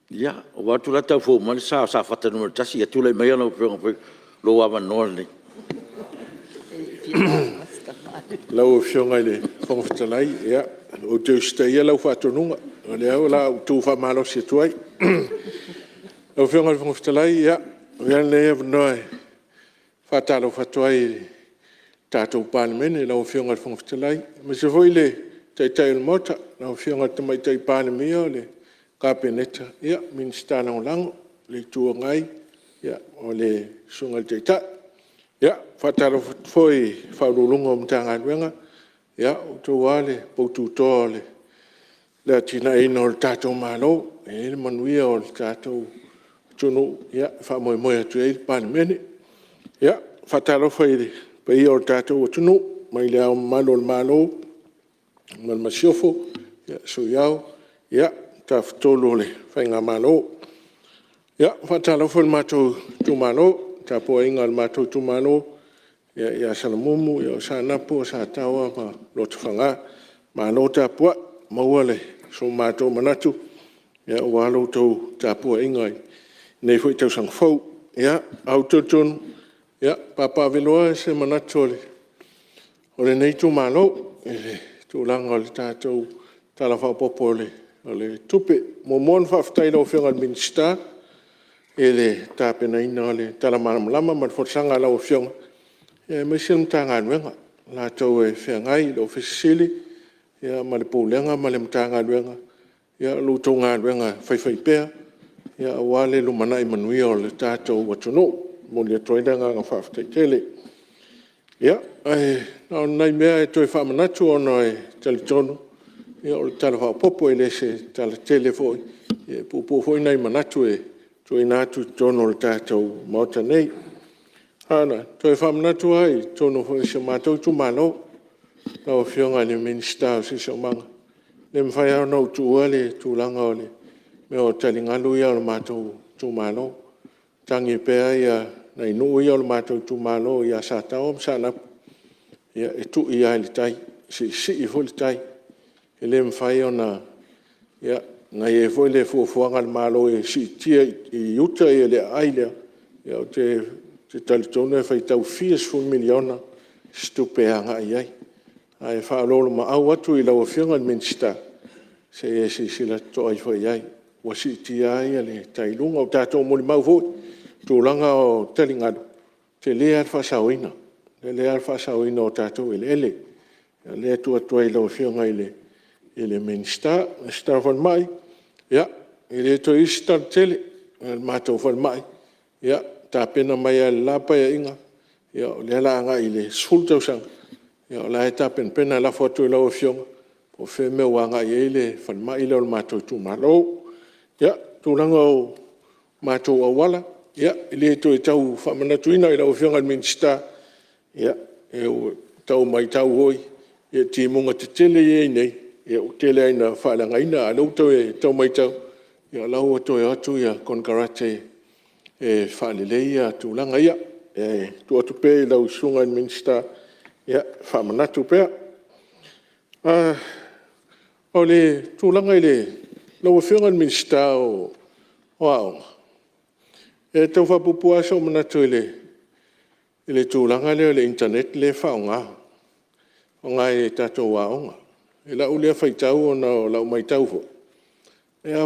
Ia, ua ou vaai atu o la e tau fou mai le sa o Safata 1. Ia tulai maia lau Afioga, o lou avanoa lenei. Lau Afioga i le Fofoga Fetalai, ou te usitaia lau faatonuga, o lea o le a ou tu faamalosi atu ai. Lau Afioga i le Fofoga Fetalai, e avea lenei avanoa e faatalofa atu ai i le tatou Palemene i lau Afioga i le Fofoga Fetalai, aemaise foi le Taitai o le Maota, lau Afioga i le Tamaitai Palemia o le Kapeneta ma Minisita Lagolago, le Itu Agai ma le Susuga i le Taitai. E faatalofa atu foi i Ofisa Sili o Pulega o Matagaluega, o outou lava o le poututoa o le atinaeina o le tatou Malo e i ai le manuia o le tatou atunuu e faamoemoe atu i ai le Palemene. E faatalofa i le paia o le tatou atunuu mai Le Ao Mamalu o le Malo ma le Masiofo, le Sui Ao, le Tafatolu o le Faigamalo. E faatalofa i le matou itumalo, le tapuaiga a le matou itumalo ia Salamumu, o Saanapu, Sataoa ma Lotofaga. Malo tapuai, ua maua so matou manatu aua lo outou tapuaiga i lenei foi tausaga fou. Ae ou te talitonu e papaaveloa se manatu o lenei itumalo i le tulaga o le tatou Tala Faaopoopo o le Tupe. E muamua ona faafetai i lau Afioga i le Minisita i le tapenaina o le tala malamalama ma le folasaga a lau Afioga, aemaise le Matagaluega o latou e feagai, le Ofisa Sili o Pulega ma le Pulega ma le Matagaluega, i la outou galuega faifaipea aua le lumanai manuia o le tatou atunuu. E momoli atu ai le agaga faafetai tele. Ia, ae na o ni nai mea e toe faamanatu ona e talitonu o le Tala Faaopoopo e le o se tala tele foi, e puupuu foi nai manatu e tuuina atu i totonu o le tatou Maota nei. Na ona toe faamanatu lava i totonu foi o si o matou itumalo lau Afioga i le Minisita o le Siosiomaga, e le mafai lava ona ou tuua le tulaga o mea o taligalu ia a lo matou itumalo, e tagi pea nai nuu ia o le matou itumalo ia Sataoa ma Saanapu, e tui lava i le tai, e siisii foi le tai. E le mafai ona… Na i ai foi le fuafuaga a le Malo e siitia i uta le aai lea, ou te talitonu e faitau fia sefulu miliona se tupe e agai i ai. Ae faaoloolomaau atu i lau Afioga i le Minisita, se i e silasila totoa ifo i ai, ua siitia ai le tai i luga. Ua tatou molimau foi i tulaga o taligalu, e tele lava le faasaoina, e tele lava le faasaoina o tatou eleele. O lea e tuu atu ai i lau Afioga i le Minisita. Minisita o le Falemai, ia, e le toe i ai se tala tele. O le matou falemai, na tapena mai lava i le la Paeaiga, o lea o le a agai i le 10 tausaga, o la e tapenapena. E lafo atu i lau Afioga po o fea le mea ua agai i ai le falemai lea o le matou itumalo. Ia, o le tulaga o matou auala, e le toe tau faamanatuina i lau Afioga i le Minisita, ia ua tau matau foi i timuga tetele ia e i ai nei, ua tele lava ina faaleagaina, a o lea ua toe tau matau, o la e ua toe o atu konekarate e faalelei tulaga ia. E tuu atu pea i lau Susuga i le Minisita e faamanatu pea. O le tulaga i lau Afioga i le Minisita o Aoga, e tau faapuupuu lava sou manatu i le tulaga lea o le internet lea e faaaoga e tatou aoga. I lau lea faitau ona o lau matau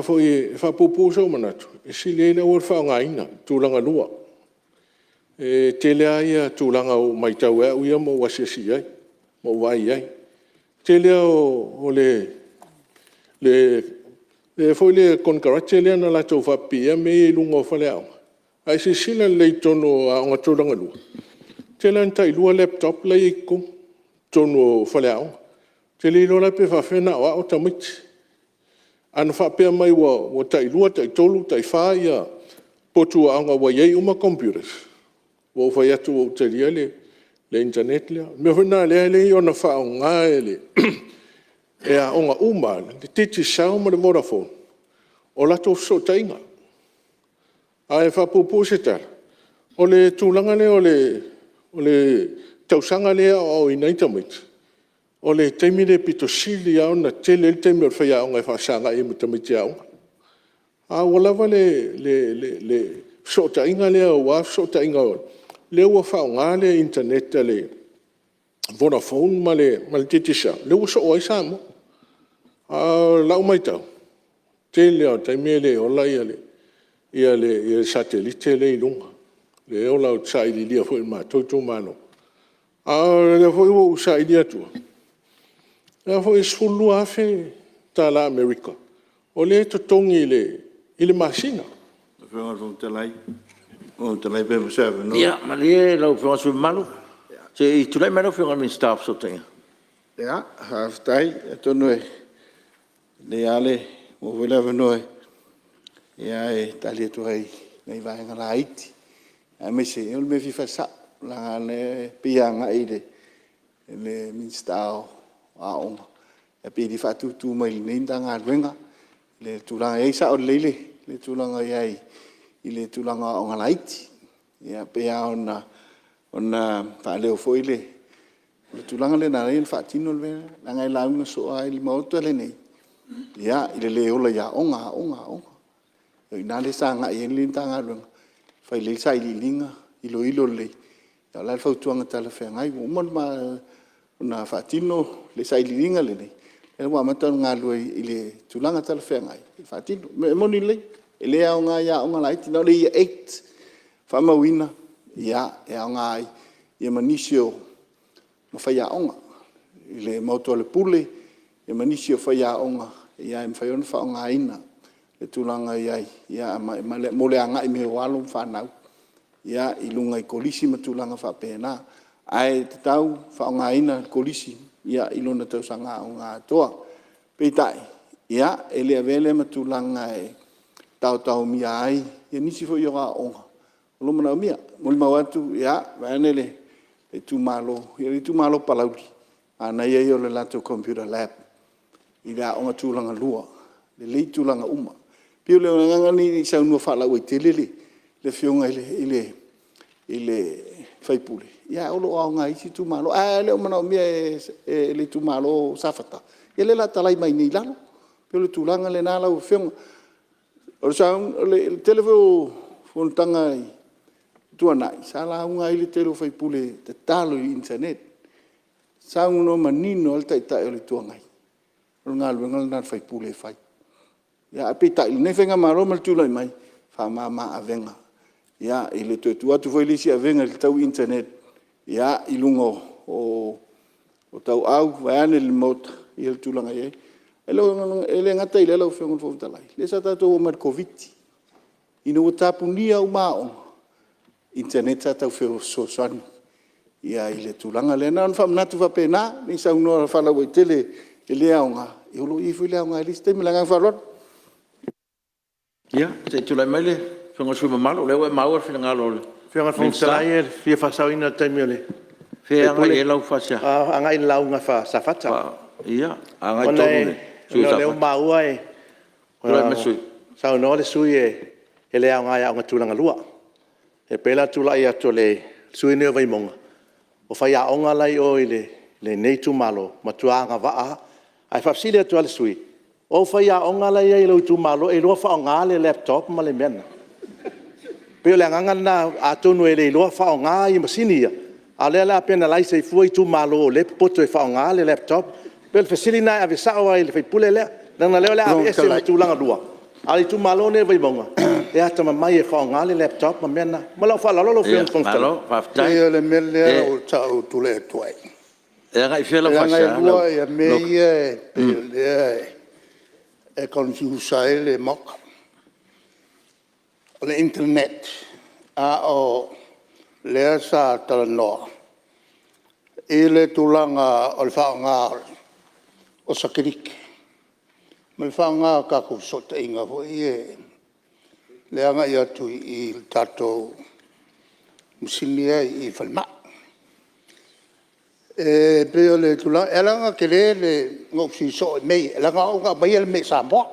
foi, e faapuupuu sou manatu, e sili ai le aua le faaaogaina le tulagalua. E tele lava tulaga ua ou matau e au ia ma ou asiasi i ai ma ou vaai i ai. O le tele lava o le konekarate lea na latou faapipiia mea ia i luga o faleaoga, a e silasila lelei i totonu o aoga tulagalua, e tele lava ina tailua laptops la e i ai i totonu o faleaoga. Ou te le iloa la pe faapefea ona aoao tamaiti. A na faapea mai ua tailua, taitolu, taifa potu aoga ua i ai uma computers, ua ou fai atu ua ou talia le internet lea. O le mea foi lena o lea e ala ai ona faaaoga e aoga uma lava le Digicel ma le Vodafone o latou fesootaiga. Ae faapuupuu se tala, o le tulaga lea o le tausaga lea e aoaoina ai tamaiti, o le taimi lea e aupito sili lava ona tele ai le taimi o le faiaoga e faafesagai ai ma tamaiti aoga. A ua lava le fesootaiga lea aua fesootaiga lea ua faaaoga le internet a le Vodafone ma le Digicel lea ua soo ai Samoa. A o lau matau, o le tele lava o taimi e le ola le satellite lea i luga, e le ola. Ou te sailiilia foi i le matou itumalo, a o lea foi ua ou saili atua, e $12,000 tala Amerika o lea e totogi i le masina. Ia malie lau Afioga i le sui usufono mamalu se i tulai mai lau Afioga i le Minisita o Fesootaiga. Ia faafetai, atonu e lelei lava le maua foi o le avanoa e tali atu ai i nai vaega laiti, aemaise o le mea e fia faasao leaga o lea e pei e agai i le Minisita o Aoga ae pei e le faatutu mai i lenei Matagaluega le tulaga e i ai. E sao lelei le tulaga o i ai i le tulaga o aoga laiti. E pei lava ona faaleo foi le tulaga lea na ala ai ona faatino le mea lea, leaga e lauga soo lava i le Maota lenei i le le ola i aoga, aoga, aoga. O i ina lea sa agai i ai lenei Matagaluega e fai lelei sailiiliga, iloilo lelei, a o le a le fautuaga talafeagai. Ua uma ona faatino le sailiiliga lelei, o lea ua amata ona galulue i le tulaga talafeagai e faatino. E moni lelei, e le aoga i aoga laiti, na o le Year 8 faamauina e aoga ai ma nisi o faiaoga i le maota o le pule ma nisi o faiaoga e mafai ona faaaogaina le tulaga e i ai mo le agai mai o alo ma fanau i luga i Kolisi ma tulaga faapena. Ae tatau ona faaaogaina le Kolisi i lona tausaga aoga atoa. Peitai, e le avea lea ma tulaga e taotaomia ai nisi foi o aoaoga o lo o manaomia. E molimau atu vaeane le itumalo, ia le itumalo o Palauli, manaia ia o le latou computer lap i le aoga tulagalua, lelei tulaga uma. E pei o le agaga lenei ne i saunoa faalauaitele le Afioga i le sui usufono, ae o lo o aoga i isi itumalo. Ae le o manaomia e le itumalo o Safata, ia lea o le a talai mai nei i lalo. E pei o le tulaga lena lau Afioga. O le tele foi o fonotaga ua tuanai sa lauga ai le tele o sui usufono e tatalo i internet. Saunoa manino lava le Taitai o le Itu Agai, o le galuega lena a le sui usufono e fai. Ae peitai o lenei faigamalo ma le tulai mai, faamama-avega i le toe tuu atu foi o le isi avega tau internet i luga o tauau vaeane le Maota le tulaga e i ai. E le gata i lea lau Afioga i le Fofoga Fetalai, lea sa tatou omai i le Koviti ina ua tapunia uma aoga, internet sa tau fesoasoani i le tulaga lea. Na ona faamanatu faapena, ne i saunoa faalauaitele e le aoga, o lo o i ai foi le aoga i le isi taimi. Ma le agaga faaaloalo. Ia, se i tulai mai le Afioga i le sui usufono mamalu o lea ua e maua le finagalo o le Lau Afioga i le Fofoga Fetalai e fia faasaoina le taimi o le O fea e agai i ai lau faasea? Agai i le lauga a Safata. Ia agai tonu i le sui usufono o Ona o lea ua maua Safata. ua saunoa le sui usufono e le aoga i aoga tulagalua. E pei la o le tulai atu o le sui usufono lenei o Vaimauga, o faiaoga la e i o i lenei itumalo, e matua agavaa lava. Ae faafesili atu lava i le sui usufono, o au faiaoga la e i ai i lou itumalo e iloa faaaoga le laptop ma le mea lena? E pei o le agaga lena atonu e le iloa faaaoga masini ia, a o lea la e penalize ai fua itumalo o lea e popoto e faaaoga le laptop. E pei o le fesili lena e ave sao lava i le sui usufono lea, leaga o lea o le a aveese ma tulagalua, a o le itumalo lenei o Vaimauga, e atamamai e faaaoga le laptop ma mea na. Ma lou faaaloalo lau Afioga i le Fofoga Fetalai. Malo faafetai. Leai o le mea lea sa ou tulai atu ai, E agai i fea lau leaga e faasea? lua mea ia e pei o lea e confuse ai le Maota. O le internet, a o lea sa talanoa i le tulaga o le faaaoga o satelite ma le faaaoga o tatou fesootaiga foi ia i le agai atu i le tatou masini lea i i falemai. E pei o le tulaga… E ala ona tele ona ou fesili soo i mea ia leaga o au na aumaia le mea i Samoa.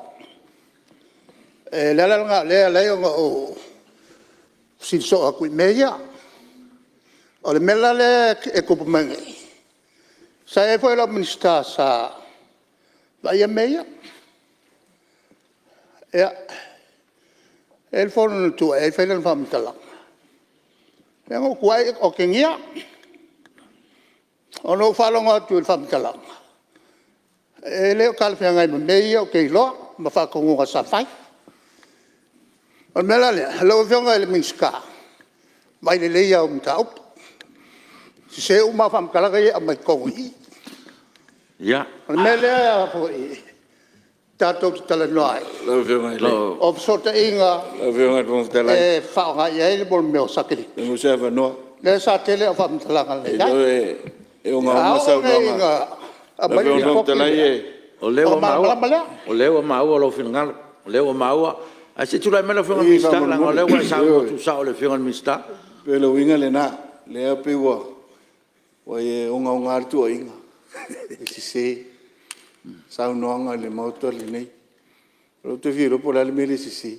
O le ala lena o lea e ala ai ona ou fesili soo atu i mea ia. O le mea la lea e tupu mai nei, sa i ai foi lau Minisita sa vaaia mea ia. Ia, E i ai le fono na tu ae ai fai lana faamatalaga, lea na ou tu ai otegia. Ona ou faalogo atu i le faamatalaga, e le o talafeagai ma mea ia ou te iloa ma faatonuga sa fai. O le mea la lea lau Afioga i le Minisita, vaai lelei au mataupu, e sese uma au faamatalaga ia e aumai i totonu i i. O le mea lea tatou te talanoa ai, o fesootaiga e faaaoga i ai le mea o satelite, lea sa tele au faamatalaga na i ai. A oo nei ina aumai le lipoti lea, ona malamalama lea. O lea ua maua lou finagalo, o lea ua maua. Ae se i tulai mai lau Afioga i le Minisita leaga o lea ua e saunoa tuusao i le Afioga i le Minisita. E pei o le uiga lena, lea pei ua e ogaoga lava le tuuaiga, e sese saunoaga i le Maota lenei. O lea ou te fia iloa po o le a le mea lea e sese.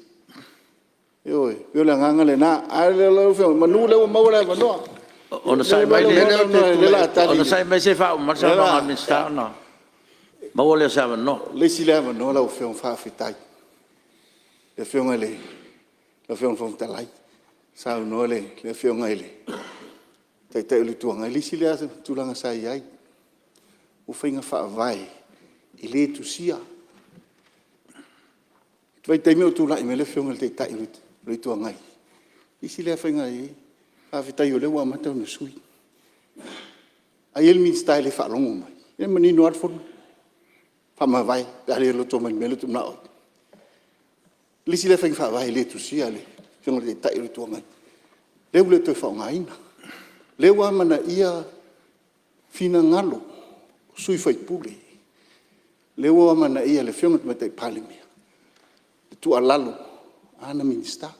Ioe, pei o le agaga lena. Ae lau Afioga semeamanu lea ua maua le avanoa. Onosai mai se i faauma mai le saunoaga a le Minisita ona maua lea o se avanoa. O le isi lea avanoa lau Afioga faafetai i le Afioga i le Fofoga Fetalai, saunoa le Afioga i le Taitai o le Itu Agai, o le isi lea tulaga sa i ai, o faiga faavae e le tusia. I le vaitaimi o tulai mai le Afioga i le Taitai o le Itu Agai, o le isi lea faiga e i ai. Faafetai o lea ua amata ona sui. A i ai le Minisita e le faalogo mai, ia e manino lava le fono, faamavae pe a le loto mai i le mea lea ou te manao ai. O le isi lea faiga faavae e le tusia a le Afioga i le Taitai o le Itu Agai, lea ua le toe faaaogaina. O lea ua amanaia finagalo o sui usufono, lea ua amanaia e le Afioga i le Tamaitai Palemia le tuualalo a ana Minisita. E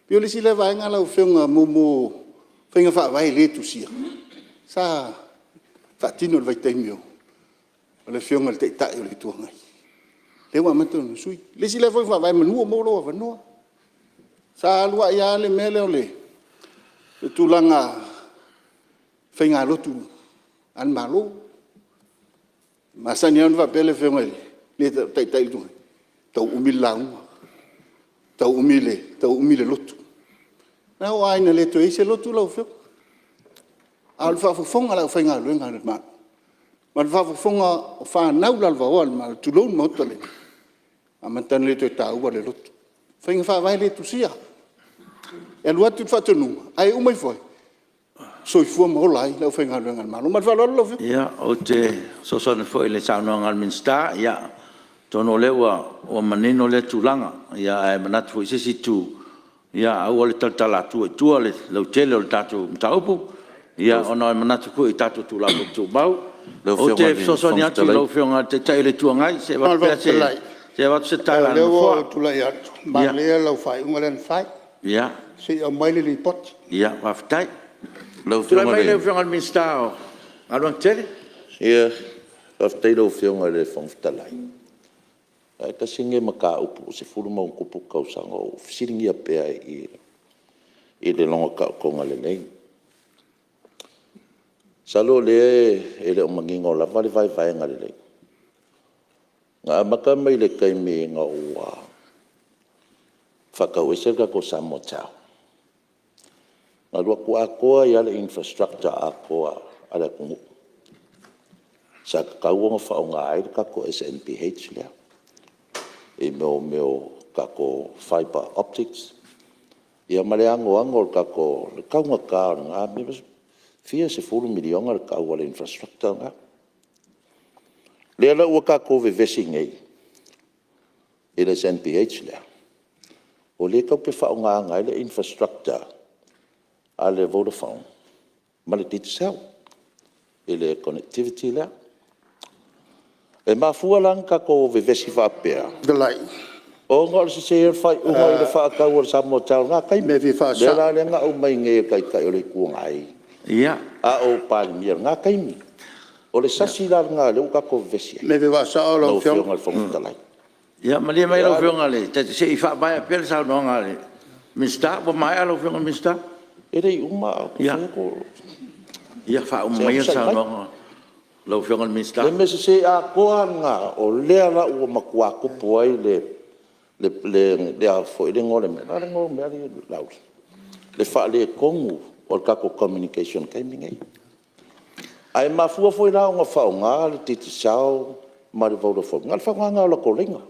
pei o le isi lea vaega lau Afioga mo faiga faavae le tusia sa faatino i le vaitaimi o le Afioga i le Taitai o le Itu Agai, lea ua amata ona sui. O le isi lea faiga faavae meamanu o maua lou avanoa. Sa alu ai lava le mea lea o le tulaga faigalotu a le Malo. E masani lava ona faapea le Afioga i le Taitai o le Itu Agai, e tau umi le lauga, tau umi le lotu. Na oo lava ina le toe i ai se lotu lau Afioga, a o le faafofoga a le aufaigaluega a le Malo ma le faafofoga a fanau lalovaoa a le Malo, tulou le Maota lenei, na amata ona le toe taua le lotu. O faiga faavae le tusia, e alu atu le faatonuga ae uma ifo ai, soifua ma ola ai le aufaigaluega a le Malo. Ma le faaaloalo lau Afioga. Ia, ou te fesoasoani foi i le saunoaga a le Minisita. Ia, atonu o lea ua manino lea tulaga, ae manatu foi i se isi itu, aua le talatala atua i tua le lautele o le tatou mataupu, ona e manatu foi i tatou Tulafono Tumau. Ou te fesoasoani atu i lau Afioga i le Taitai o le Itu Agai se i avatu se tala a le Lau Afioga i le Fofoga Fetalai, o lea ua Nofoa. ou tulai atu, manaia lau faaiuga lea na fai, se i aumai le Lipoti. Ia faafetai. Tulai mai lau Afioga i le Minisita o Galuega Tetele. Ia, faafetai i lau Afioga i le Fofoga Fetalai. Ae tasi lenei mataupu ua 10+ tausaga o ou fesiligia pea i le logo taotoga lelei. Masalo o lea e le o manino lava le vaevaega lelei. Na amata mai i le taimi ina ua faatau ese le tatou SamoaTel, na alu atu atoa ai lava le infrastructure atoa a le atunuu sa tatau ona faaaoga ai le tatou SNBH lea i mea o tatou fiber optics ma le anoano o le tatou… le taugata o lena mea, e fia sefulu miliona le tau o le infrastructure lena. Lea la ua tatou vevesi nei i le SNBH lea, o lea tatou te faaaogaina ai le infrastructure a le Vodafone ma le Digicel i le connectivity lea. E mafua la ona tatou vevesi faapea, ona o le sese o le faaiuga i le faatau a le SamoaTel i lena O le taimi. mea e fia O lea faasao. la na aumai nei e le Taitai o le Itu Agai a o Palemia i lena taimi. O le sasi la lena lea ua tatou vevesi O le mea e fia ai faasao lau lau Afioga. Afioga i le Fofoga Fetalai. Ia malie mai lau Afioga i le Taitai se i faamaea pea le saunoaga a le Minisita. Ua maea lau Afioga i le Minisita? E le i uma ae ou te fai atu… Ia faauma maia le Se i onosai mai. saunoaga a lau Afioga i le Minisita. O le mea sese atoa lava lena o lea la ua matua tupu ai le le a foi le igoa o le mea? O le a le igoa o le mea Laauli? Le faaletonu o le tatou communication i le taimi lenei. Ae mafua foi la ona faaaoga le Digicel ma le Vodafone, na o le faaaoga lena o latou laina,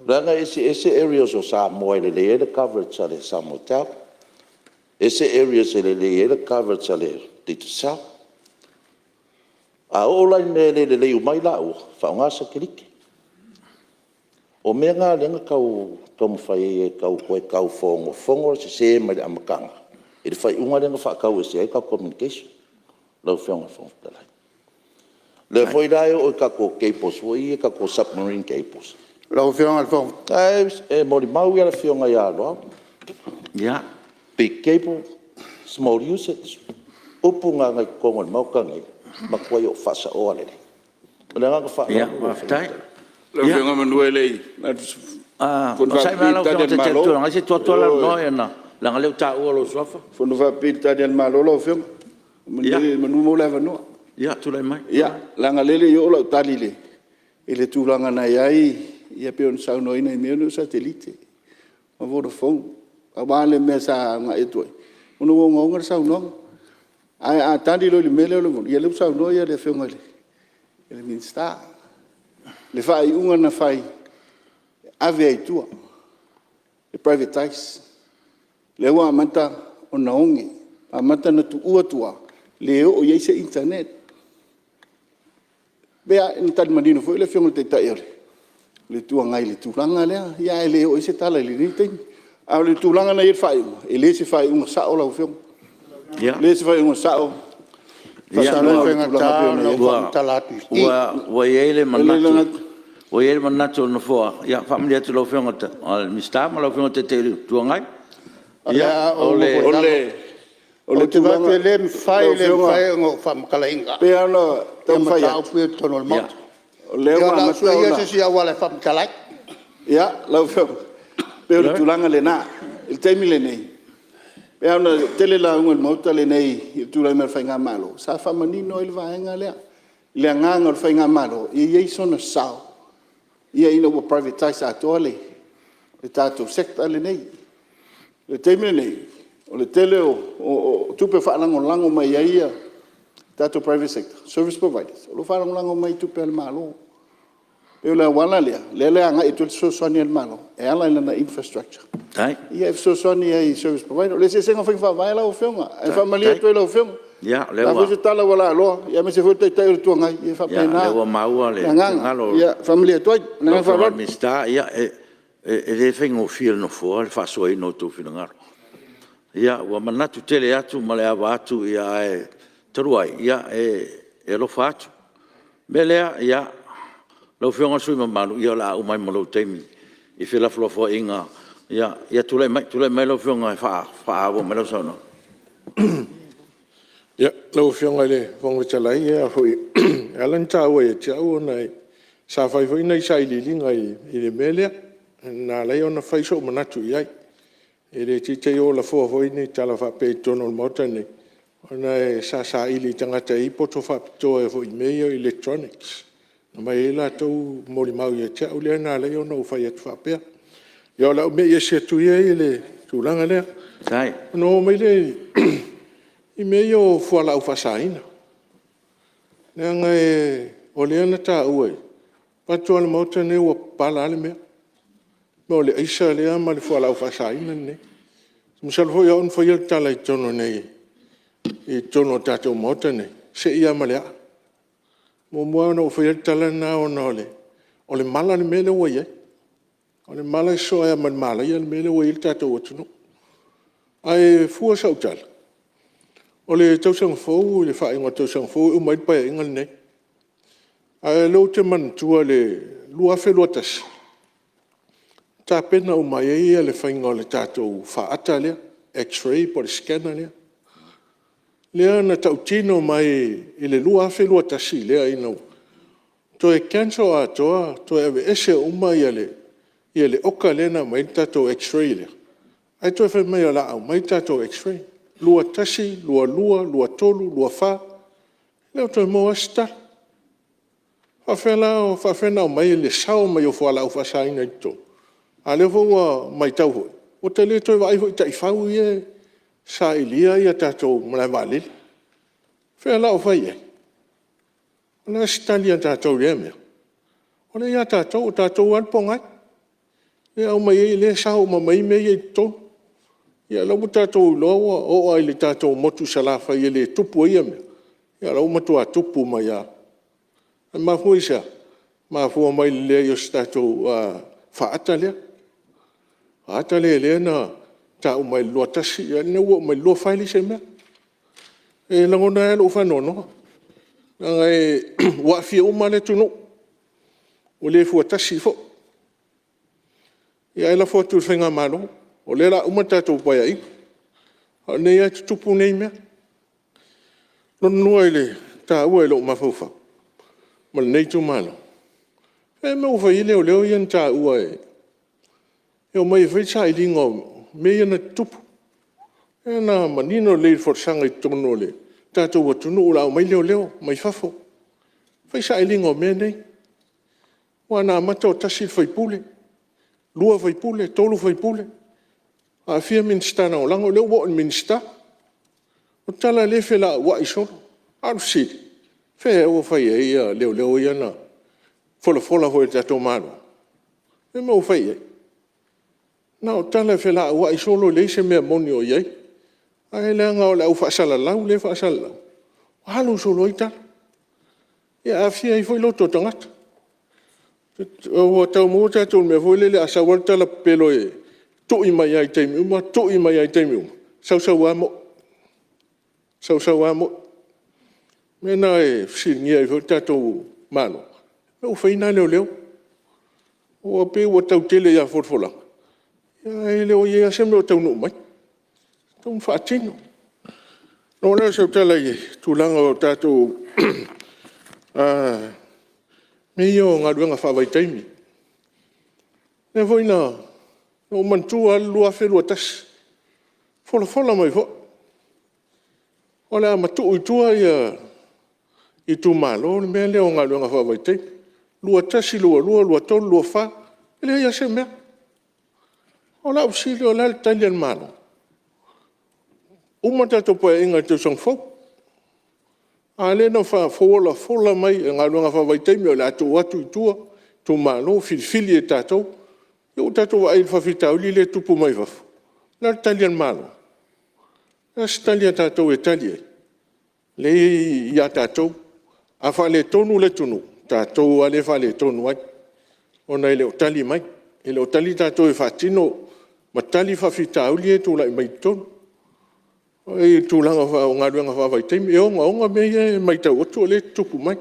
leaga e eseese areas o Samoa e lelei ai le coverage a le SamoaTel, ese areas e lelei ai le coverage a le Digicel. A oo la i mea e le lelei uma ai laua, faaaoga satelite. O mea na lea na tau taumafai ai e toe tau fonofono le sese mai le amataga i le faaiuga lea na faatau ese ai tatou communication lau Afioga i le Fofoga Fetalai. O lea foi la e oo i tatou cables foi ia tatou submarine cables, Lau Afioga i le Fofoga… La e molimau le Afioga ia Loau, big cable, small usage. O upu na i totonu o le Maota lenei, na matuai ou faasaoa lelei. Ma le agaga faaaloalo. Ia, se i onosai mai lava lau Afioga i le Taitai o le Itu Agai se i tuu atu lava le avanoa leaga o lea ua taua lou suafa. Fono faapipii i le Tali a le Malo lau Afioga, manu ua maua le avanoa. Ia, tulai mai. Ia, leaga o lea e le i oo lau tali i le tulaga na i ai pei ona saunoaina i mea nei o satelite ma Vodafone. Pau lava le mea sa agai atu ai, ona ua ogaoga le saunoaga. Ae a tali loa i le mea lea o le Vodafone, ia lea ua saunoa le Afioga i le Minisita, le faaiuga na fai e ave ai i tua, e privatize. Lea ua amata ona oge, amata ona tuua tua, le oo i ai se internet. Ia na tali manino foi le Afioga i le Taitai o le Itu Agai i le tulaga lea, ae le oo i ai se tala i lenei taimi. A o le tulaga na i ai le faaiuga, e le o se faaiuga sao lau Afioga. E le o se faaiuga sao. Ua i ai le manatu o le Nofoa, e faamalie atu i lau Afioga i le Minisita ma lau Afioga i le Taitai o le Itu Agai. Ou te vaai atu e le mafai, le mafai ona ou faamatalaina ia mataupu ia i totonu o le Maota. Ia o le a ou suea ia se isi auala e faamatala ai. Ia, lau Afioga, e pei o le tulaga lena. I le taimi lenei, e pei lava ona tele lauga a le Maota lenei i le tulai mai o le Faigamalo, sa faamanino ai le vaega lea, i le agaga o le Faigamalo ia i ai sona sao ina ua privatize atoa le tatou Sector lenei. O le taimi lenei, o le tele o tupe faalagolago mai ai tatou private sector, service providers o lo o faalagolago mai i tupe a le Malo. E pei o le auala lea, lea e agai atu ai le fesoasoani a le Malo e ala i lana infrastructure e fesoasoani ai i service provider. O le eseesega o faiga faavae lau Afioga, ae faamalie atu ai i lau Afioga, o le a foi se tala ua laaloa aemaise foi le Taitai o le Itu Agai, ia e faapena le agaga. E faamalie atu ai. Ma le agaga faaaloalo. Ia, o lea ua maua le finagalo o lau Afioga i le Minisita. E le faigofie i le Nofoa le faasoaina o outou finagalo. Ua manatu tele atu ma le ava atu, ae talu ai, e alofa atu. O le mea lea, lau Afioga i le sui usufono mamalu, ia o le a uma ai ma lou taimi i felafolafoaiga. Ia tulai mai lau Afioga e faaauau mai lau saunoaga. Lau Afioga i le Fofoga Fetalai, e ala ona taua ia te au ona sa fai foi nai sailiiliga i le mea lea na ala ai ona fai sou manatu i ai. E le te i te i ua lafoa foi ni tala faapea i totonu o le Maota lenei, ona sa saili i tagata e i ai poto faapitoa i mea ia o electronics, na aumai ai latou molimau ia te au lea na ala ai ona ou fai atu faapea. Ia o le a ou mei ese atu ia i le tulaga lea. Ona ou oo mai lea i mea ia o fualaau faasaina, leaga o lea na taua, vaeatu lava le Maota lenei ua papala lava le mea, o le aisa lea ma le fualaau faasaina lenei. Masalo foi o au na faia le tala i totonu o le tatou Maota lenei, se i lava ma le aa. E muamua lava ona ou faia le tala lena ona o le mala le mea lea ua i ai. O le mala e sosoo ai lava ma le malaia le mea lea ua i ai le tatou atunuu. Ae fua sau tala, o le tausaga fou i le faaiuga o le tausaga fou e uma ai le Paeaiga lenei. A o lea ou te manatua i le 2021, na tapena uma ai le faiga o le tatou faata lea, x-ray po o le scanner lea. Lea na tautino mai i le 2021 lea ina ua toe cancel atoa, toe aveese uma le oka lea na aumai ai le tatou x-ray lea, ae toe fai mai o le a aumai le tatou x-ray. 2021, 2022, 2023, 2024, e le o toe maua lava se tala. E faapefea la ona aumai le sao mai o fualaau faasaina i totonu? A o lea foi ua maitau foi ua ta le toe vaai foi i taifau ia e sailia tatou malaevaalele. O fea la o fai i ai? O le a se tali a tatou i lea mea? O lea e ia tatou, o tatou lava le pogai, lea e aumai ai lea e sao uma mai ai mea ia i totonu. Ia o lea ua tatou iloa ua oo lava i le tatou motu i Salafai e le tupu ai ia mea, ia o la ua matua tupu mai lava. E mafua i se a? E mafua mai i le leai o se tatou faata lea, faata lea na tau mai i le 2021, ia lea ua oo mai i le 2024 e leai se mea. E lagona ai lava lou faanoanoa leaga ua aafia uma lava le atunuu, ua le fuatasi foi. Ia ae lafo atu i le faigamalo, o lea o le a uma le tatou Paeaiga, a o lenei lava e tutupu nei mea. Lona lua i le taua i lou mafaufau ma lenei itumalo, o le a le mea ua fai ai leoleo ia na taua e omai e fai le sailiga o mea ia na tutupu? Lea na manino lelei i le folasaga i totonu o le tatou atunuu o le a omai leoleo mai fafo e fai sailiga o mea nei. Aua na amata o tasi le sui usufono, lua sui usufono, tolu sui usufono, aafia Minisita Lagolago, lea ua oo i le Minisita. O tala lea e felauai solo. A o le fesili, o fea ea ua fai i ai leoleo ia na folafola foi e le tatou Malo? O le a le mea ua fai i ai? Na o tala e felauai solo e leai se mea moni o i ai. Ae leaga o le au faasalalau lea e faasalalau, ua alu solo ai tala, ia aafia ai foi loto o tagata. Ua tau maua tatou i le mea foi lele a sau lava le tala pepelo e tui mai lava i taimi uma tui mai lava i taimi uma, e sau sau lava moni, sau sau lava moni. O le mea lena e fesiligia ai foi le tatou Malo, o le mea ua fai ai na leoleo? Ua pei ua tau tele ia folafolaga, ae le o i ai lava se mea o taunuu mai e tatau ona faatino. Ona oo lea o sau tala i le tulaga o tatou mea ia o galuega faavaitaimi. O lea foi na ou manatua lava le 2021, folafola mai foi, o le a matuu i tua itumalo le mea lea o galuega faavaitaimi, 2021, 2022, 2023, 2024, e leai lava se mea. O lau fesili, o le a le tali a le Malo? Uma le tatou Paeaiga i le tausaga fou, a o lea na folafola mai o galuega faavaitaimi o le a tuu atu i tua i itumalo, filifili e tatou. Lea ua tatou vaai i le faafitauli lea e tupu mai fafo. O le a le tali a le Malo? O le a se tali a tatou e tali ai? Lea e ia tatou. A faaletonu le atunuu, o tatou lava lea e faaletonu ai ona e le o tali mai, e le o tali tatou e faatino ma tali faafitauli ia e tulai mai i totonu. O le tulaga o galuega faavaitaimi. E ogaoga mea ia e maitau atu o lea e tutupu mai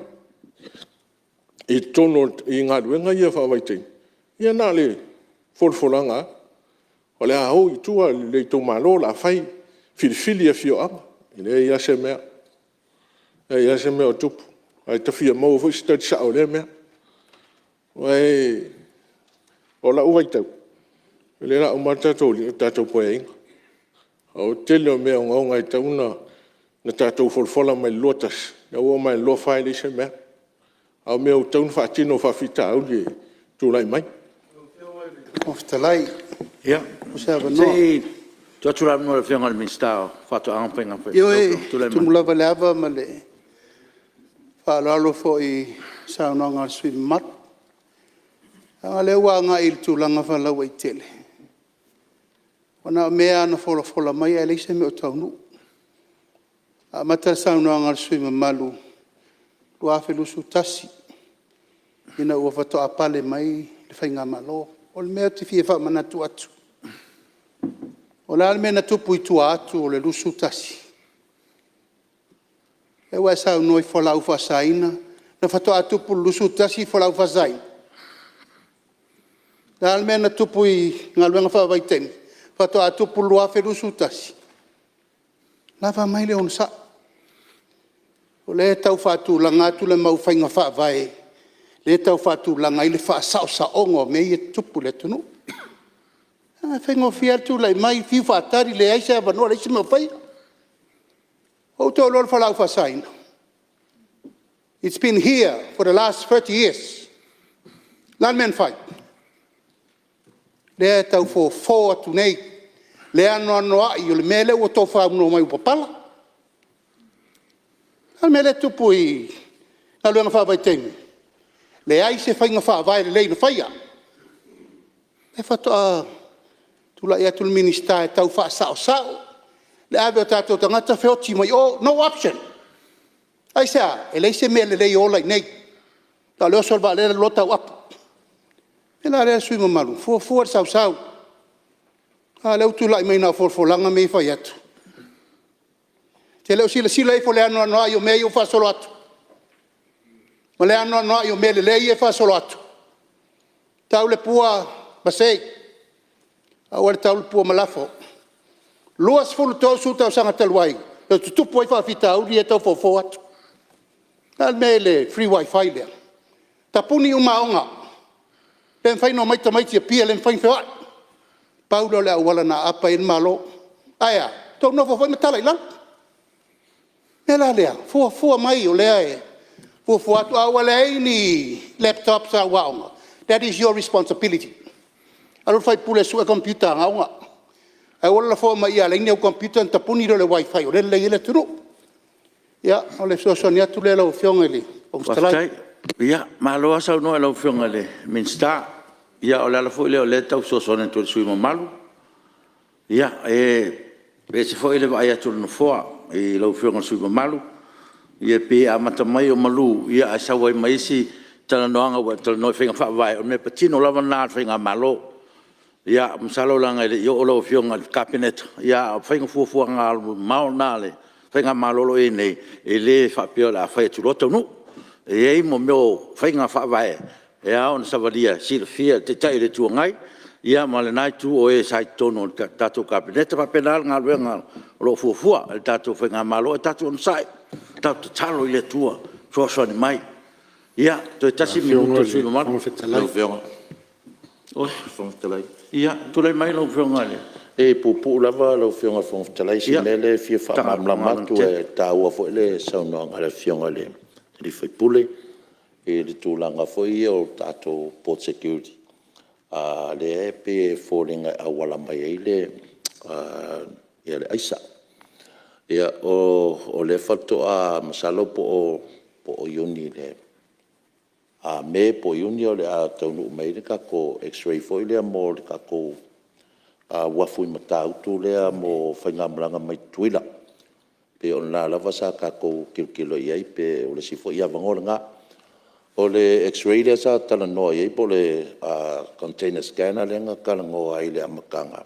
i totonu o galuega ia faavaitaimi. Ia na o le folafolaga lava, o le a o i tua itumalo o le a fai, filifili e afioaga. E leai lava se mea, leai lava se mea o tupu, ae ta fia maua foi se tali sao o lea mea. O lau vaitau, o lea o le a uma le tatou Paeaiga, o le tele o mea ogaoga e tatau ona tatou folafola mai i le 2021, lea ua oo mai i le 2024 e leai se mea, a o mea ua tatau ona faatino o faafitauli e tulai mai. Lau Afioga i le Fofoga Fetalai, Ia, mo se se avanoa. i tuu atu le avanoa i le Afioga i le Minisita mo Faatoaga ma Faiga Faiva. Ioe, Tulai e mai. tumu lava i le ava ma le faaaloalo foi i le saunoaga a le sui usufono mamalu. Leaga o lea ua agai i le tulaga faalauaitele, ua na o mea lava na folafola mai ae leai se mea o taunuu. E amata le saunoaga a le sui usufono mamalu i le 2021 ina ua faatoa pale mai le faigamalo. O le mea ou te fia faamanatu atu, o le a le mea na tupu i tua atu o le 2021? Lea ua e saunoa i fualaau faasaina, na faatoa tupu i le 2021 fualaau faasaina? O le a le mea na tupu i galuega faavaitaimi? Faatoa tupu i le 2021? Lava mai le onosai, o lea e tau faatulaga atu le mau faiga faavae lea e tau faatulaga ai le faasaosaoga o mea ia e tutupu i le atunuu. Leaga e faigofie lava le tulai mai, fiu faatali, leai se avanoa, leai se mea o faia. Ua outou iloa le fualaau faasaina? It's been here for the last 30 years. O le a le mea na fai? Lea e tau fofo atu nei le anoanoai o le mea lea ua outou faunoa mai ua papala. A le mea lea e tupu i galuega faavaitaimi? Leai se faiga faavae lelei na faia. Lea faatoa tulai atu le Minisita e tau faasaosao le ave o tatou tagata feoti mai o, no option. Aisea? E leai se mea lelei e ola i inei na o le oso i le vaalele alu loa tau apu. O le mea la lea le sui usufono mamalu, fuafua le sausau, a lea ua tulai mai na o folafolaga mea ia e fai atu. E te le o silasila ifo i le anoanoai o mea ia ua faasolo atu ma le anoanoai o mea lelei ia e faasolo atu? Tau le pua masei, aua le tau le pua malafo. 20, 30 tausaga talu ai na tutupu ai faafitauli ia e tau fofo atu. O le a le mea i le free wifi lea? Tapuni uma aoga, le mafai ona omai tamaiti i Apia, le mafai ona feoai. Pau lea o le auala na aapa ai le Malo. Ae a? Tou nofo foi ma tala i lalo. O le mea la lea, fuafua mai o lea e fuafua atu. A ua leai ni laptops a au aoga, that is your responsibility. Alu le faipule e sue computer a aoga, ae aua le lafoa mai i i a leai ni au computer ona tapuni lea o le wifi o lea e lelei ai le atunuu. Ia, o le fesoasoani atu lea lau Afioga i le Fofoga Fetalai. Faafetai. Ia, malo lava saunoa i lau Afioga i le Minisita. Ia o le ala foi lea o lea e tau fesoasoani atu ai i le sui usufono mamalu. Ia, e ese foi le vaai atu a le Nofoa i lau Afioga i le sui usufono mamalu, e pei e amata mai o malu ae sau ai ma isi talanoaga ua e talanoa i faiga faavae, o le mea patino lava lena a le faigamalo. Ia masalo leaga e le i oo lau Afioga i le Kapeneta, a o faiga fuafuaga alumamao lena a le faigamalo o lo o i ai nei, e le faapea o le a fai atu loa taunuu. E i ai mea o faiga faavae e ao ona savalia e silafia e le Taitai o le Itu Agai ma lena Itu o e sa i totonu o le tatou Kapeneta. E faapena le galuega o lo o fuafua e le tatou faigamalo. Ae tatou onosai, tatou tatalo i le Atua e fesoasoani mai. Ia, toe tasi le minute o le sui usufono mamalu. Ia, tulai mai lau Afioga i le… E puupuu lava lau Afioga i le Fofoga Fetalai, o si mea lea e fia faamalamalama atu, e taua foi le saunoaga a le Afioga i le sui usufono i le tulaga foi lea o tatou port security, lea e pei e foliga e auala mai ai le aisa. O lea faatoa masalo po o Me po o Iuni o le a taunuu mai ai le tatou x-ray foi lea mo le tatou uafu i Matautu lea mo faigamalaga mai Tutuila. E pei o lena lava sa tatou tilotilo i ai pe o le isi foi avanoa lena. O le x-ray lea sa talanoa i ai po o le container scanner lea na talanoa ai i le amataga,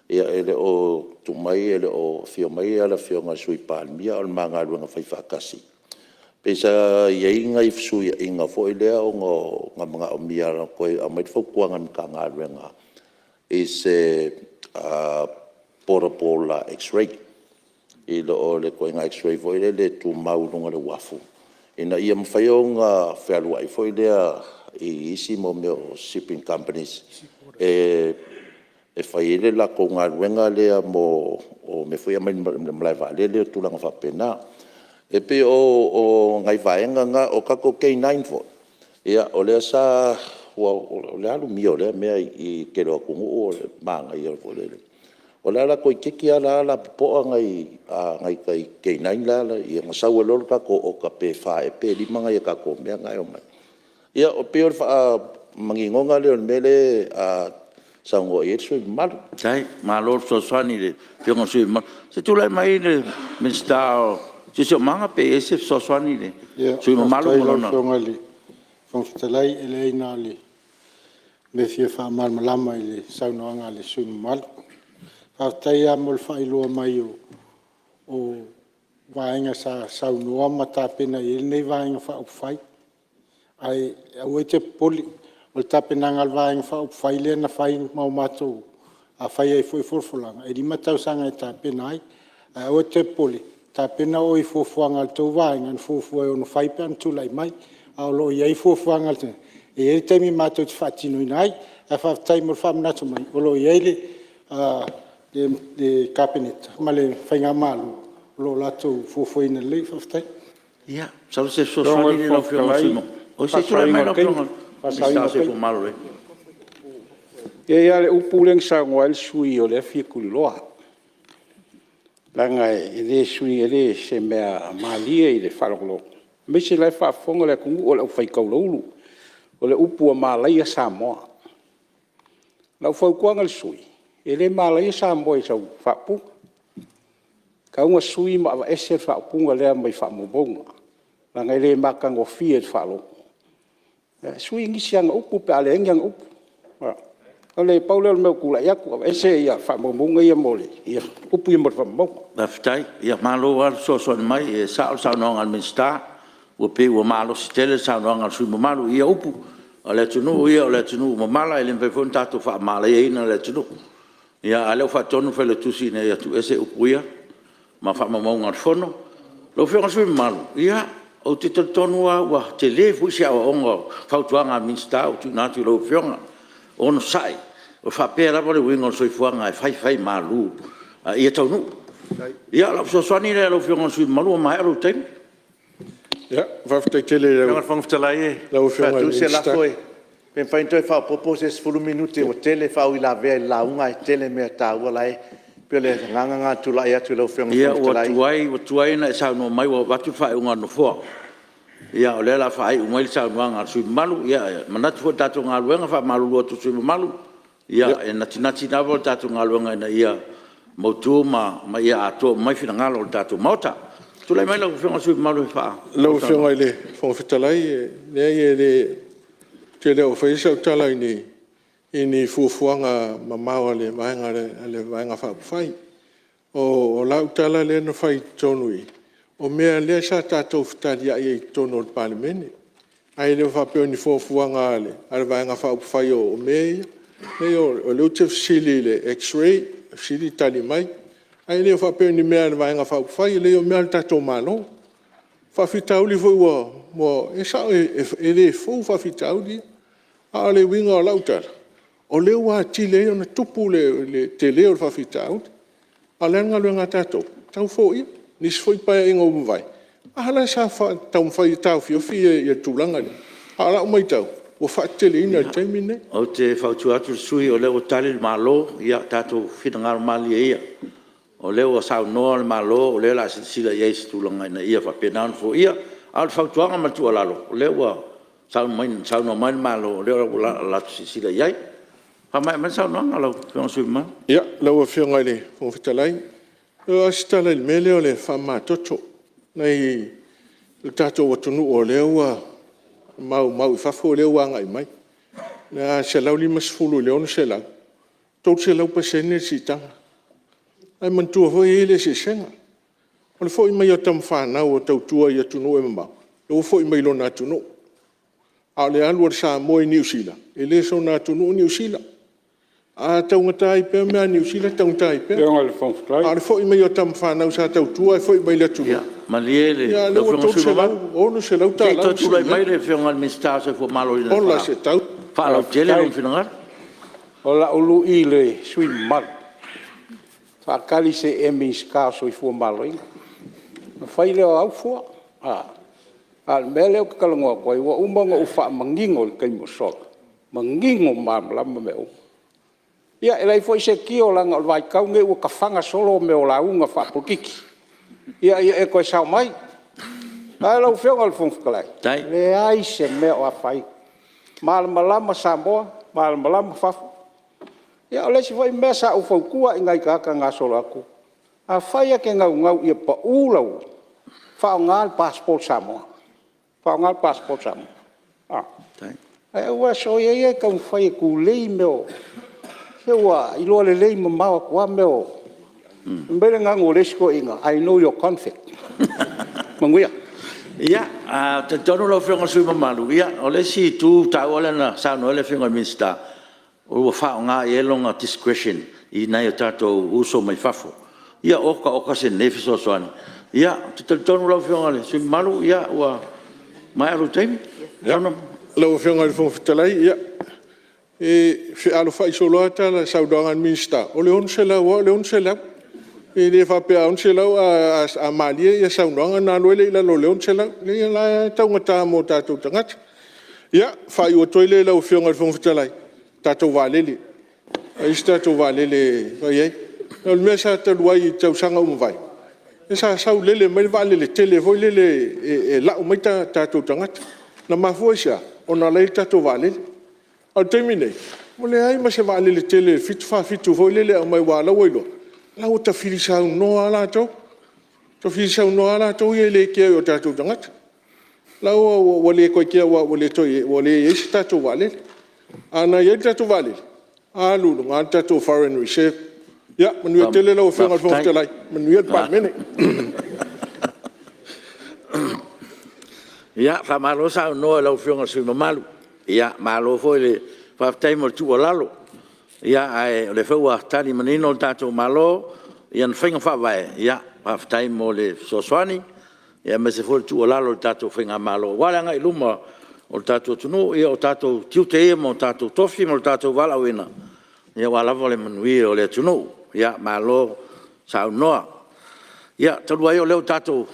e le o tuu mai e le o afio mai le Afioga i le Sui Palemia, a o le ma galuega faifaatasi. Pei sa i ai nai fesuiaiga foi lea ona na manaomia e toe aumai le fautuaga a le Matagaluega i se portable x-ray, i lo le ituaiga x-ray foi lele e tumau i luga o le uafu, ina ia mafai ona fealuai foi lea i isi mea o shipping companies e fai ai le latou galuega lea mo mea foi ia e aumai le malae vaalele, o tulaga faapena. E pei o nai vaega na. O tatou K9 foi, o lea sa… o le a le umia o lea mea i le tele o atunuu o le manaia foi lele. O le ala toeitiiti lava la lapopoa nai tai K9 la e i ai, ona sau ai loa lea o le tatou oka pe fa ea pe lima nai a tatou mea na e omai. Ia pei o le faamaninoga lea o le mea lea e saunoa i ai le sui usufono mamalu. Faafetai, malo le fesoasoani i le Afioga i le sui usufono mamalu. Se i tulai mai le Minisita o le Siosiomaga pe i ai se fesoasoani i le sui usufono mamalu ma lona… Faafetai i lau Afioga i le Fofoga Fetalai. E leai na o le mea e fia faamalamalama i le saunoaga a le sui usufono mamalu. Faafetai lava mo le faailoa mai o vaega sa saunoa ma tapena i ai lenei Vaega Faaupufai. Ae aua e te popole, o le tapenaga a le Vaega Faaupufai lea na fai ma o matou fai ai foi folafolaga, e lima tausaga e tapena ai. Ae aua e te popole, tapena oe i fuafuaga a le tou Vaega na fuafua e ono fai pe ana tulai mai. Ae o lo o i ai fuafuaga e i ai le taimi matou te faatinoina ai. Ae faafetai mo le faamanatu mai o lo o i ai le Kapeneta ma le faigamalo o lo o latou fuafuaina lelei. Faafetai. Ia, masalo o se fesoasoani lea i lau E i ai lava le upu lea na saunoa ai le sui usufono o lea e fia tuliloa, leaga e le o se mea malie i le faalogologo, aemaise o la e faafofoga le atunuu, o le aufaitaulaulu. O le upu ua malaia Samoa. O lau fautuaga i le sui usufono, e le malaia Samoa i sau faaupuga. E tatau ona sui ma aveese le faaupuga lea mai faamaumauga, leaga e le matagofie i le faalogo. Sui nisi ana upu pe a leai ni ana upu. Na o le pau lea o le mea ua tulai atu, aveese faamaumauga ia, upu ia mai faamaumauga. Faafetai. Malo lava le fesoasoani mai, e sao le saunoaga a le Minisita, ua pei ua malosi tele le saunoaga a le sui usufono mamalu i ia upu. A o le atunuu ia o le atunuu mamala e le mafai foi ona tatou faamalaiaina le atunuu. A o lea ua faatonu le Failautusi ina ia tuuese upu ia ma faamaumauga o le Fono. Lau Afioga i le sui usufono mamalu, ia, ou te talitonu lava ua tele foi se aoaoga o fautuaga a Minisita ua tuuina atu i lau Afioga. Onosai, e faapea lava le uiga o le soifuaga e faifaimalu a ia taunuu. Ia, o lau fesoasoani lea i lau Afioga i le sui usufono mamalu ua maea lou taimi. Faafetai tele i Lau Afioga i le Fofoga Fetalai, lau e Afioga i le faatu se Minisita. lafo, Pe mafai ona toe faaopoopo se 10 minute ua tele faauilavea i le lauga ae tele mea taua la e… E pei o le agaga lena o le tulai atu lau Afioga i le Ia, Fofoga Fetalai. ua tuai ona e saunoa mai ua avatu le faaiuga a le Nofoa. Ia o lea o le a faaiu mai le saunoaga a le sui usufono mamalu. E manatu foi i le tatou galuega, e faamalulu atu i le sui usufono mamalu, e natinati lava le tatou galuega ina ia mautu ma ia atoa uma ai finagalo o le tatou Maota. Tulai mai lau Afioga i le sui usufono mamalu e Lau Afioga i le Fofoga Fetalai, e leai ou te le o faia sau tala i ni fuafuaga mamao a le Vaega Faaupufai. O lau tala lea na fai i totonu i i, o mea lea sa tatou fetaliai ai i totonu o le Palemene, ae le faapea o ni fuafuaga a le Vaega Faaupufai o mea ia. Leai o lea ou te fesili i le x-ray, fesili tali mai, ae le faapea o ni mea a le Vaega Faaupufai, leai o mea a le tatou Malo. O faafitauli foi ua… e sao e le fou faafitauli ia, a o le uiga o lau tala, o lea ua atili ai ona tupu le tele o le faafitauli. A o le a le galuega a tatou? Tau foia. O nisi foi Paeaiga ua mavae, a lea sa taumafai e taofiofi le tulaga lea, a o lau matau ua faateteleina i le taimi lenei. Ou te fautua atu i le sui usufono o lea ua tali le Malo, ia tatou finagalo malilie ia, o lea ua saunoa le Malo o lea o le a silasila i ai i se tulaga ina ia faapena ona foia. A o le fautuaga ma le tuualalo, o lea ua saunoa mai le Malo o lea o le a latou silasila i ai. Faamaea mai le saunoaga lau Afioga i le sui usufono mamalu. Ia, lau Afioga i le Fofoga Fetalai, na o se tala i le mea lea o le faamamatoto. O le tatou atunuu o lea ua maumau i fafo o lea ua agai mai. A 150 i le 600, e 300% le siitaga. Ae manatua foi e i ai le eseesega. O le foi mai o tamafanau e tautua i atunuu e mamao, ua foi mai i lona atunuu. A o le alu a le Samoa i Niu Sila, e le sona atunuu Niu Sila. A taugata ai pea mea a Niu Sila, taugata ai pea. A o le foi mai o tamafanau sa tautua ae foi mai i le atunuu, Ia malie ia lau lea ua Afioga i le sui usufono mamalu, $300 se i le toe sii tulai ai. mai le Afioga i le Minisita o le Soifua Maloloina e Ola se tau. faalautele lona finagalo. O lau lui i le sui usufono mamalu, faatali se i e Minisita o le Soifua Maloloina ona fai lea o au fua. A o le mea lea ou te talanoa atu ai, ua uma ona ou faamanino i le taimi ua sola, manino ma malamalama mea uma. Ia e leai foi se tio leaga o le vaitau lenei ua tafaga solo mea o lauga faapolokiki ina ia e toe sao mai. Lau Afioga i le Fofoga Fetalai, e leai se mea o afaina, malamalama Samoa, malamalama fafo. Ia o le isi foi mea sa ou fautua i nai tagata na gasolo atu, afai e te naunau ia pau lau… faaaoga le passport Samoa, faaaoga le passport Samoa. Ae aua soia ia le taumafai e tulei mea o… se ua iloa lelei mamao atu lava mea o… Fai mai le gagana a le isi toeaina, I know your conflict. Manuia. Ia, e talitonu lau Afioga i le sui usufono mamalu, o le isi itu taua lea na saunoa i ai le Afioga i le Minisita, ua faaaoga i ai lona discretion i nai o tatou uso mai fafo. Ia oka oka se lelei fesoasoani. Ou te talitonu lau Afioga i le sui usufono mamalu, ua maea lou taimi. Lau Afioga i le Fofoga Fetalai, ia, e fealofai solo lava saunoaga a le Minisita, o le $600 lava o le $600. E le faapea a $600 a malie saunoaga ona alu ai lea i lalo o le $600. Leai o la e taugata mo tatou tagata. Ia, ona faaiu atu ai lea lau Afioga i le Fofoga Fetalai, tatou vaalele, Leai se tatou vaalele e fai ai. O le mea sa talu ai i tausaga ua mavae, sa sau lele mai le vaalele tele foi lele e lau mai tatou tagata. Na mafua i se a? Ona o la e i ai le tatou vaalele. A o le taimi lenei, ua leai ma se vaalele tele 747 foi lele e aumai aua o la ua iloa, o la ua tafili saunoa lava latou, tafili saunoa lava latou ia e le kea i o tatou tagata. O la ua le toe kea aua ua leai se tatou vaalele. A na i ai le tatou vaalele, alu i luga le tatou foreign reserve. Ia manuia tele lau Afioga i le Fofoga Fetalai, manuia le Palemene. Ia faamalo saunoa i lau Afioga i le sui usufono mamalu. Malo foi faafetai mo le tuualalo. Ae o lea foi ua tali manino le tatou Malo i ana faiga faavae, faafetai mo le fesoasoani aemaise foi o le tuualalo i le tatou faigamalo aua le agai i luma o le tatou atunuu. Ia o tatou tiute ia ma o tatou tofi ma lo tatou valaauina aua lava le manuia o le atunuu. Malo saunoa. Ia, talu ai o lea ua tatou